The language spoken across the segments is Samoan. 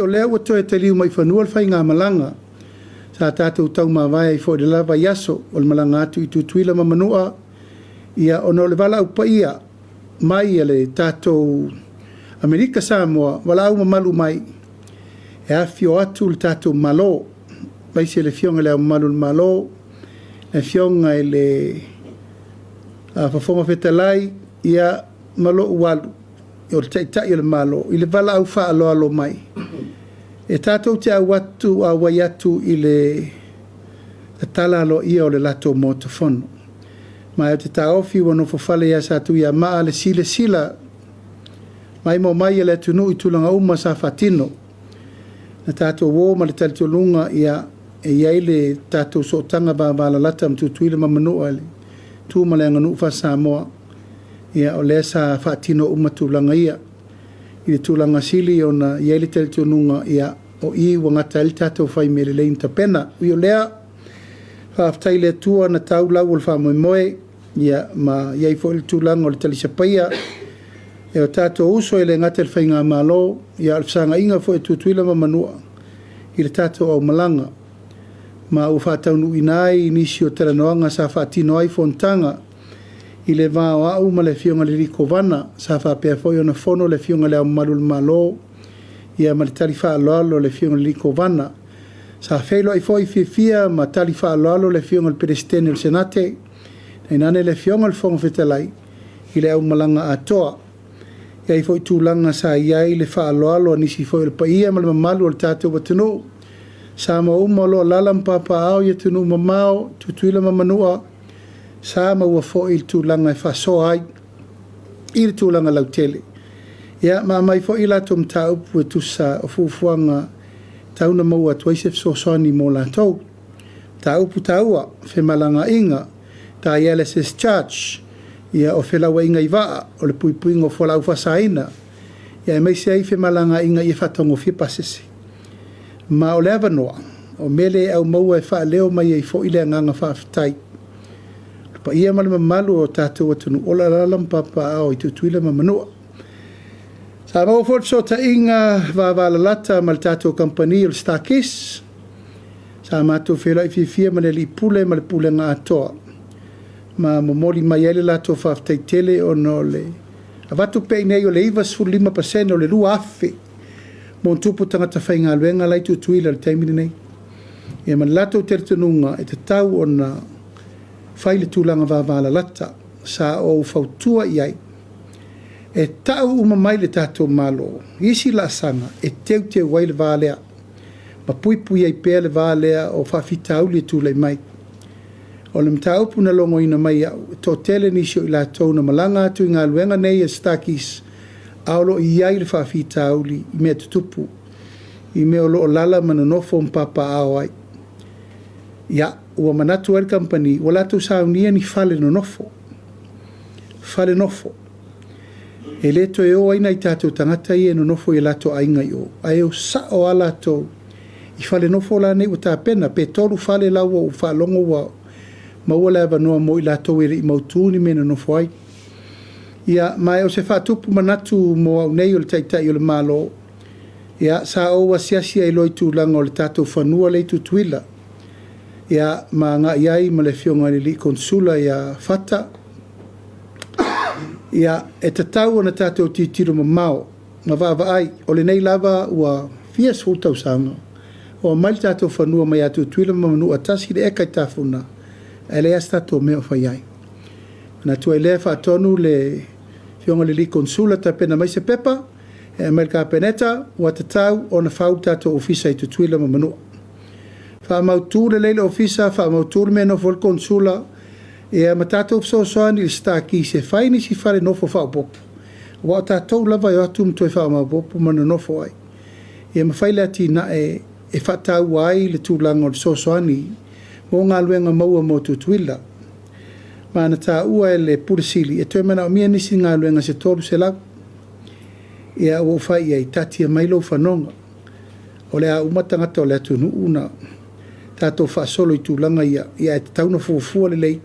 O lea ua toe taliu mai i fanua le faigamalaga sa tatou taumavae ai foi i le la vaiaso o le malaga atu i Tutuila ma Manua, ia ona o le valaau paia mai a le tatou Amerika Samoa, valaau mamalu mai e afifio atu le tatou Malo, aemaise le Afioga i Le Ao Mamalu o le Malo, le Afioga i le Fofoga Fetalai, ia ma lou alu o le Taitai o le Malo i le valaau faaaloalo mai e tatou te auai atu i le tatala aloaia o le latou Maota Fono. Ma ou te taofi ua nofofale ia Satuiamaa le silasila maimoa mai a le atunuu i tulaga uma sa faatino. Na tatou o ma le talitonuga e i ai le tatou sootaga vavalalata ma Tutuila ma Manua i le tu ma le aganuu faa-Samoa, ia o lea sa faatino uma tulaga ia i le tulaga sili ona i ai le talitonuga, ia o i ua gata ai le tatou fai mea lelei ma tapena. Ui o lea, faafetai i le Atua na tau lau o le faamoemoe, ia ma i ai foi le tulaga o le talisapaia e o tatou uso e le gata i le Faigamalo, a o le fesaagaiga foi a Tutuila ma Manua i le tatou aumalaga, ma ua faataunuuina ai nisi o talanoaga sa faatino ai fonotaga i le va o au ma le Afioga i le Kovana, sa faapea foi ona fono le Afioga i Le Ao Mamalu o le Malo, ia ma le tali faaaloalo a le Afioga i le Kovana. Sa feiloai foi fiafia ma tali faaaloalo le Afioga i le Peresetene o le Senate, tainane le Afioga i le Fofoga Fetalai i le aumalaga atoa. E i ai foi tulaga sa i ai le faaaloalo a nisi foi o le paia ma le mamalu o le tatou atunuu, Samoa uma o lo o alaala ma papaaao i atunuu mamao, Tutuila ma Manua, sa maua foi le tulaga e faasoa ai i le tulaga lautele. Ia ma aumai foi latou mataupu e tusa o fuafuaga e tau ona maua atu ai se fesoasoani mo latou. Mataupu taua, femalagaaiga, dialysis charge, ia o felauaiga i vaa, o le puipuiga o fualaau faasaina, ia aemaise ai femalagaaiga ia faataugofie pasese. Ma o le avanoa, o mea lea e aumaua e faaleo mai ai foi le agaga faafetai. O le paia ma le mamalu o tatou atunuu o lo o alaala ma papaaao i Tutuila ma Manua. Sa maua foi le fesootaiga vavalalata ma le tatou kamupani o le Star-Kist, sa matou feiloai fiafia ma le alii pule ma le pulega atoa, ma momoli mai ai le latou faafetai tele ona o le avatu pea i inei o le 95% o le 2,000 ma tupu tagata faigaluega la e i Tutuila i le taimi lenei. Ia ma le latou talitonuga e tatau ona fai le tulaga vavalalata. Sa ou fautua i ai, e tau uma mai le tatou Malo isi laasaga e teuteu ai le va lea, ma puipui ai pea le va lea o faafitauli e tulai mai. O le mataupu na logoina mai e au, e toatele nisi o i latou na malaga atu i galuega nei a Star-Kist, a o lo o i ai le faafitauli i mea tutupu, i mea o lo o alaala ma nonofo ma papaaao ai. Ia, ua manatu ai le kamupani, ua latou saunia ni fale nonofo, fale nofo. E le toe o ai nai tatou tagata ia e nonofo i latou aiga i o, ae o sao lava latou i fale nofo la nei ua tapena, pe 3 fale la ua ou faalogo ua maua le avanoa mo i latou e le i mautu ni mea e nonofo ai. Ia, ma o se faatupu manatu mo au nei o le Taitai o le Malo, ia, sa ou asiasi ai loa i tulaga o le tatou fanua lea i Tutuila, ia, ma agai ai ma le Afioga i le alii Konesula ia Fata. Ia, e tatau ona tatou tilotilo mamao ma vaavaai, o lenei lava ua fia sefulu tausaga o aumai le tatou fanua mai ia Tutuila ma Manua, 1 le eka i Tafuna, ae leai lava se tatou mea o fai ai. Manatu ai lea e faatonu le Afioga i le alii Konesula e tapena mai se pepa e aumai i le Kapeneta, ua tatau ona fau le tatou ofisa i Tutuila ma Manua. Faamautu lelei le ofisa, faamautu le mea e nofo ai le Konesula, ia ma tatou fesoasoani i le Star-Kist e fai nisi fale nofo faaopoopo, aua o tatou lava e o atu ma toe faamaopoopo ma nonofo ai. Ia ma fai le atinae e faataua ai le tulaga o le fesoasoani mo galuega maua mo Tutuila. Ma na taua e le Pule Sili, e toe manaomia nisi galuega se 300. Ia ua ou fai i ai, taatia mai lou fanoga. O le a uma tagata o le atunuu na tatou faasolo i tulaga ia, ia ae tatau ona fuafua lelei,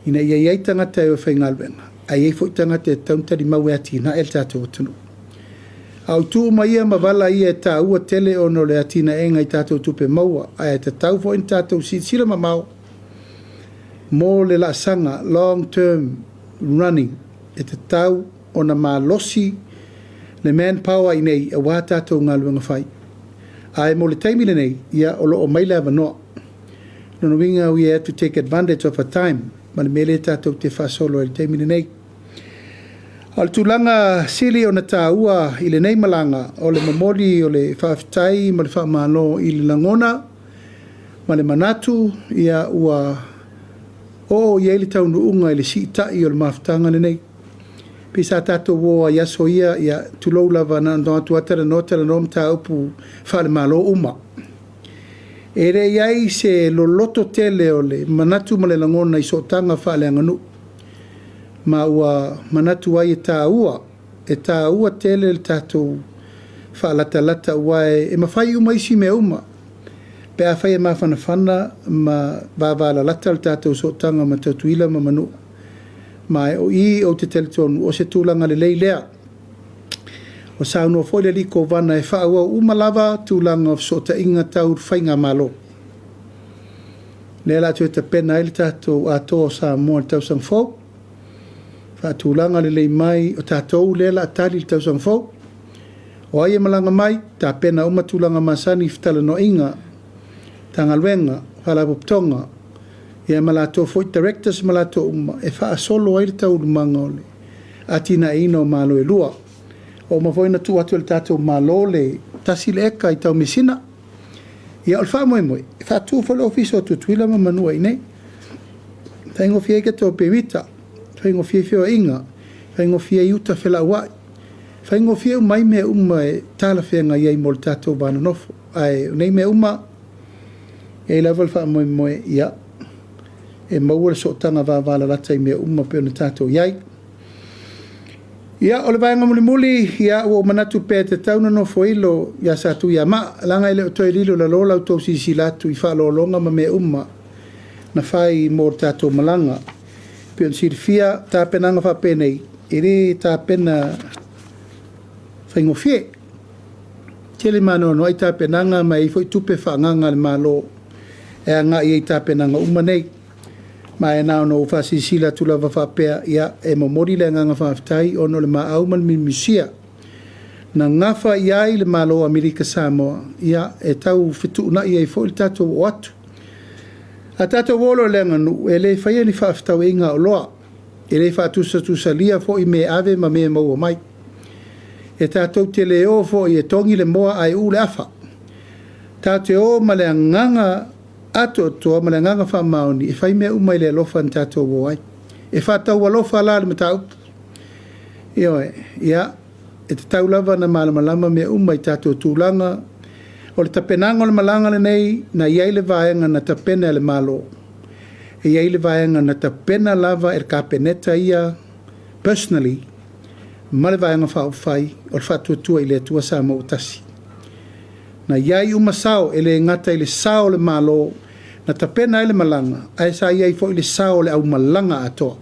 ina ia i ai tagata e o e faigaluega, ae i ai foi tagata e tatau ona talimau e atinae le tatou atunuu. A o itu uma ia ma vala ia e taua tele ona o le atinaega i tatou tupe maua, ae tatau foi ona tatou silasila mamao mo le laasaga, long term running, e tatau ona malosi le manpower i inei aua tatou galuega fai. Ae mo le taimi lenei, ia o lo o aumai le avanoa. O lona uiga we have to take advantage of a time ma le mea lea tatou te faasolo ai i le taimi lenei. A o le tulaga sili ona taua i lenei malaga, o le momoli o le faafetai ma le faamalo i le lagona ma le manatu ia ua oo i ai le taunuuga i le siitai o le mafutaga lenei. Pei sa tatou o ai i aso ia, ia tulou lava na ona o atu lava talanoa talanoa mataupu faale-Malo uma. E le i ai se loloto tele o le manatu ma le lagona i sootaga faaleaganuu, ma ua manatu ai e taua, e taua tele le tatou faalatalata aua e mafai uma isi mea uma pe afai e mafanafana ma vavalalata le tatou sootaga ma Tutuila ma Manua. Ma o i ou te talitonu o se tulaga lelei lea. Ua saunoa foi le alii Kovana e faaauau uma lava tulaga o fesootaiga tau faigamalo. Lea o le a toe tapena ai le tatou Atoa o Samoa i le tausaga fou, faatulaga lelei mai o tatou lea o le a tali i le tausaga fou. O ai e malaga mai, tapena uma tulaga masani i fetalanoaiga, Matagaluega, Faalapotopotoga, ia ma latou foi directors ma latou uma e faasolo ai le taualumaga o le atinaeina o Malo e lua. Ua uma foi ona tuu atu e le tatou Malo le 1 eka i Taumeasina. Ia o le faamoemoe, e faatu foi le Ofisa o Tutuila ma Manua i inei. E faigofie ai tatou pemita, faigofie ai feoaiga, faigofie ai uta felauai, faigofie uma ai mea uma e talafeagai ai mo le tatou va nonofo. Ae o nei mea uma, e i ai lava le faamoemoe, ia, e maua le sootaga vavalalata i mea uma pei ona tatou i ai. Ia, o le vaega mulimuli, ia, ua ou manatu pea e tatau ona nofoilo ia Satuiamaa, leaga e le o toe lilo i lalo la outou silasila atu i faaaloaloga ma mea uma na fai mo le tatou malaga. E pei ona silafia tapenaga faapenei, e le tapena faigofie. E tele ma anoanoai tapenaga ma e i ai foi tupe faaagaaga a le Malo e agai ai i tapenaga uma nei. Ma e na ona ou faasilasila atu lava faapea, ia, e momoli le agaga faafetai ona o le maau ma le miumiosia na gafa i ai le Malo o Amerika Samoa, ia, e tau fetuunai ai foi le tatou oo atu. A tatou o loa i le aganuu, e le faia ni faafetauaiga aoloa, e le faatusatusalia foi mea e ave ma mea e maua mai. E tatou te le o foi e togi le moa ae uu le afa. Tatou te o ma le agaga atoatoa ma le agaga faamaoni e fai mea uma i le alofa na tatou o ai. E faataualofa la le mataupu. Ioe, ia, e tatau lava ona malamalama mea uma i tatou tulaga. O le tapenaga o le malaga lenei, na i ai le vaega na tapena e le Malo, e i ai le vaega na tapena lava e le Kapeneta ia personally ma le Vaega Faaupufai o le Faatuatua i le Atua Samoa ua Tasi. Na i ai uma sao, e le gata i le sao o le Malo na tapena ai le malaga, ae sa i ai foi le sao o le aumalaga atoa.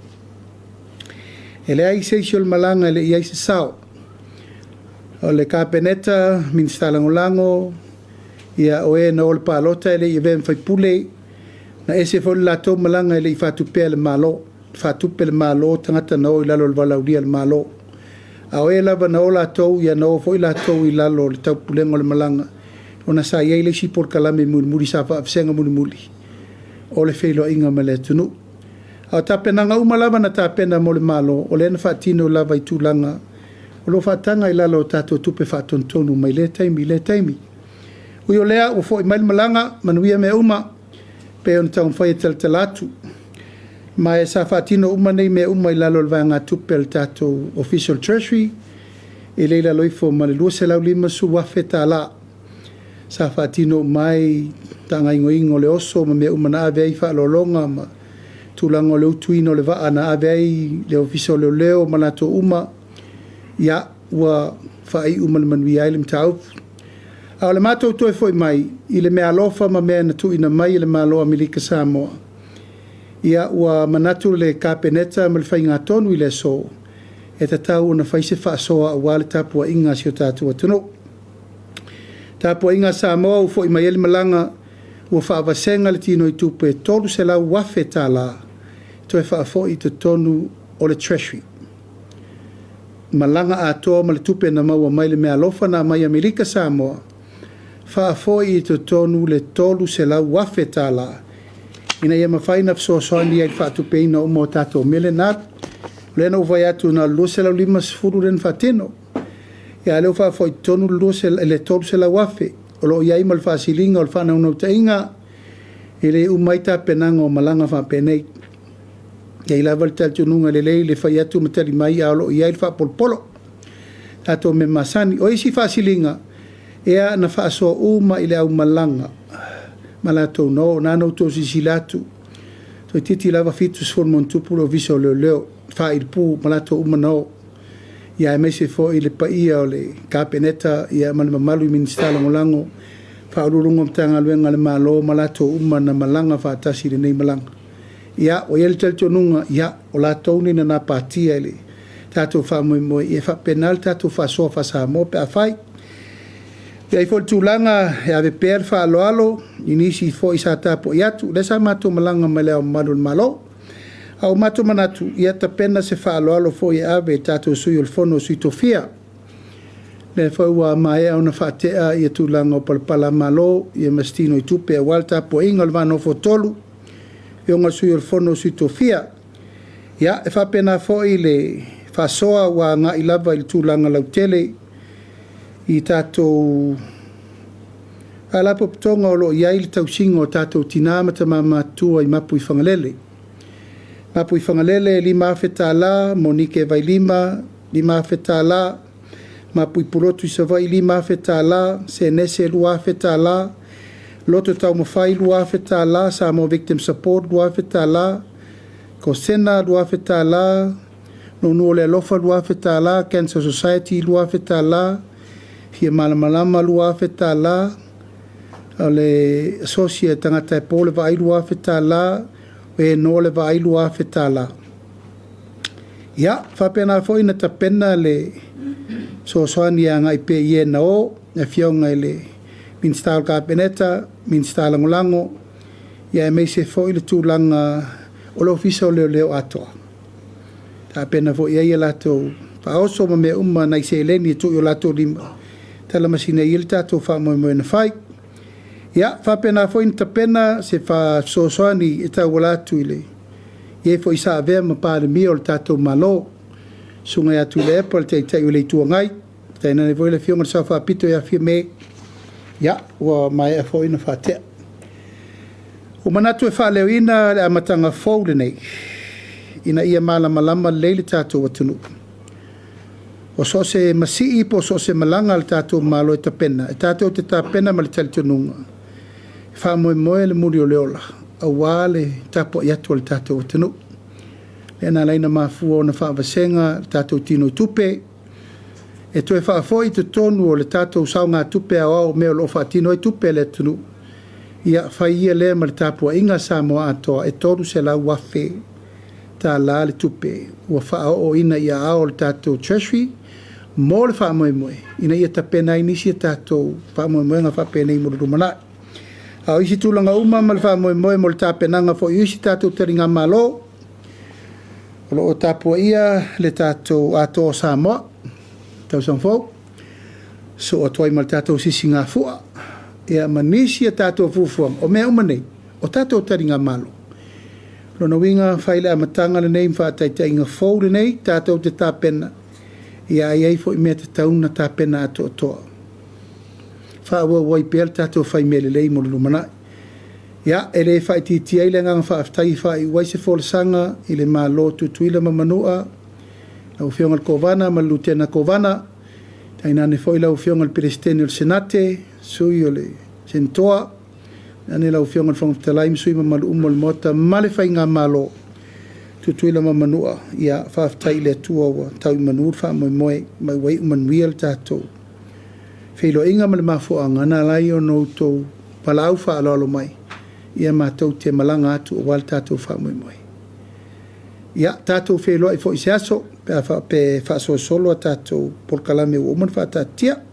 E leai se isi o le malaga e le i i ai se sao. O le Kapeneta, Minisita Lagolago, ia o e na o i le palota e le i avea ma faipule, na ese foi le latou malaga e le i faatupea e le Malo. Faatupe e le Malo tagata na o i lalo o le valaaulia a le Malo. A o e lava na o latou, ia na o foi latou i lalo o le taupulega o le malaga, ona sa i ai le isi polokalame mulimuli sa faavasega mulimuli o le feiloaiga ma le atunuu. A o tapenaga uma lava na tapena mo le Malo, o lea na faatino lava i tulaga o lo o faataga i lalo o tatou tupe faatonutonu mai lea taimi i lea taimi. Ui o lea, ua foi mai le malaga, manuia mea uma, pei ona taumafai e talatala atu. Ma e sa faatino uma nei mea uma i lalo o le vaegatupe a le tatou Ofisa o le Treasury, e le i lalo ifo ma le $250,000 sa faatino uma ai faagaoioiga o le oso ma mea uma na ave ai faaaloaloga ma tulaga o le utuina o le vaa na ave ai le Ofisa o Leoleo ma latou uma, ia, ua faaiu ma le manuia ai le mataupu. A o le matou toe foi mai i le meaalofa ma mea na tuuina mai e le Malo o Amerika Samoa, ia, ua manatu le Kapeneta ma le faigatonu i le aso, e tatau ona fai se faasoa aua le tapuaiga a si o tatou atunuu. Tapuaiga a Samoa ua foi mai ai le malaga, ua faavasega le tinoitupe e $300,000 toe faafoi i totonu o le Treasury. Malaga atoa ma le tupe na maua mai le meaalofa na aumai Amerika Samoa, faafoi i totonu le $300,000 ina ia mafai ona fesoasoani ai i le faatupeina uma o tatou mea lea na alu. O lea na ou vaai atu na o le $250 lea na faatino, a o lea ua faafoi i totonu le $300,000. O lo o i ai ma le faasiliga o le faanaunautaiga, e le uma ai tapenaga o malaga faapenei. E i ai lava le talitonuga e lelei le fai atu ma tali mai a o lo o i ai le faapolopolo, tatou mea masani. O isi faasiliga, ia na faasoa uma i le aumalaga ma latou na o. Na ona outou silasila atu, toeitiiti lava 70+ le Ofisa o Leoleo, failipu ma latou uma na o, aemaise foi le paia o le Kapeneta ma le mamalu i Minisita Lagolago, Ofisa Sili o Pulega o Matagaluega a le Malo ma latou uma na malaga faatasi i lenei malaga. Ia, ua i ai le talitonuga, ia, o latou nei na gapatia i le tatou faamoemoe, ia e faapena le tatou faasoa faa-Samoa pe afai. E i ai foi le tulaga e ave pea le faaaloalo i nisi foi sa tapuai atu, lea sa matou malaga ma Le Ao Mamalu o le Malo. A ua matou manatu, ia tapena se faaaloalo foi e ave i le tatou Sui o le Fono a Sui Tofia. O lea foi ua maea ona faatea ia tulaga o palapalamalo ma se tinoitupe aua le tapuaiga o le va nofo-tolu, afioga i le Sui o le Fono a Sui Tofia. Ia, e faapena foi le faasoa ua agai lava i le tulaga lautele i tatou faalapotopotoga o lo o i ai le tausiga o tatou tina ma tama matutua i Mapuifagalele. Mapuifagalele e $5,000, Monike Vailima $5,000, Mapui Pulotu i Savaii $5,000, Senese $2,000, Loto Taumafai $2,000, Samoa Victim Support $2,000, Kosena $2,000, Nuunuu o le Alofa $2,000, Cancer Society $2,000, Fia Malamalama $2,000, o le Asosi a Tagata e Po le Vaai $2,000, o e noa le vaai $2,000. Ia, faapena foi ona tapena le fesoasoani e agai pea i e na o, le Afioga i le Minisita o le Kapeneta, Minisita Lagolago, aemaise foi le tulaga o le Ofisa o Leoleo atoa. Tapena foi i ai a latou faaoso ma mea uma, nai seleni e tuu i o latou lima e talamasina ai le tatou faamoemoe na fai. Ia, faapena foi ona tapena se fesoasoani e tauala atu i e foi sa avea ma Palemia o le tatou Malo, Susuga ia Tuilaepa le Taitai o le Itu Agai, tainane foi le Afioga i le Sao Faapito ia Fiame, ia, ua maea foi ona faatea. Ua manatu e faaleoina le amataga fou lenei, ina ia malamalama lelei le tatou atunuu. O so o se masii po o so o se malaga a le tatou Malo e tapena, e tatou te tapena ma le talitonuga, e faamoemoe le muli o le ola aua le tapuai atu a le tatou atunuu. Lea na ala ai ona mafua ona faavasega le tatou tinoitupe e toe faafoi i totonu o le tatou saogatupe aoao o mea o lo o faatino ai tupe a le atunuu. Ia fai ia lea ma le tapuaiga a Samoa atoa e $300,000 le tupe ua faaooina i aao o le tatou Treasury mo le faamoemoe ina ia tapena ai nisi a tatou faamoemoega faapenei mo le lumanai. A o isi tulaga uma ma le faamoemoe mo le tapenaga foi o isi tatou taligamalo, o lo o tapuaia le tatou Atoa o Samoa, tausaga fou, sosoo atu ai ma le tatou Sisigafua, ia ma nisi a tatou fuafuaga. O mea uma nei, o tatou taligamalo. O lona uiga, fai le amataga lenei ma faataitaiga fou lenei, tatou te tapena, ia i ai foi mea tatau ona tapena atoatoa. Faaauau ai pea le tatou fai mea lelei mo le lumanai. Ia, e le faaitiitia ai le agaga faafetai e faaiu ai se folasaga i le Malo o Tutuila ma Manua, lau Afioga i le Kovana ma le Lutena Kovana, tainane foi lau Afioga i le Peresetene o le Senate, sui o le Senatoa, tainane lau Afioga i le Fofoga Fetalai ma sui usufono mamalu uma o le Maota ma le Faigamalo, Tutuila ma Manua, ia faafetai i le Atua ua tau i manu le faamoemoe ma ua iu manuia le tatou feiloaiga ma le mafuaaga na ala ai ona outou valaau faaaloalo mai, ia matou te malaga atu aua le tatou faamoemoe. Ia, tatou feiloai foi i se aso. pe a faapea e faasolosolo a tatou polokalame ua uma ona faataatitia.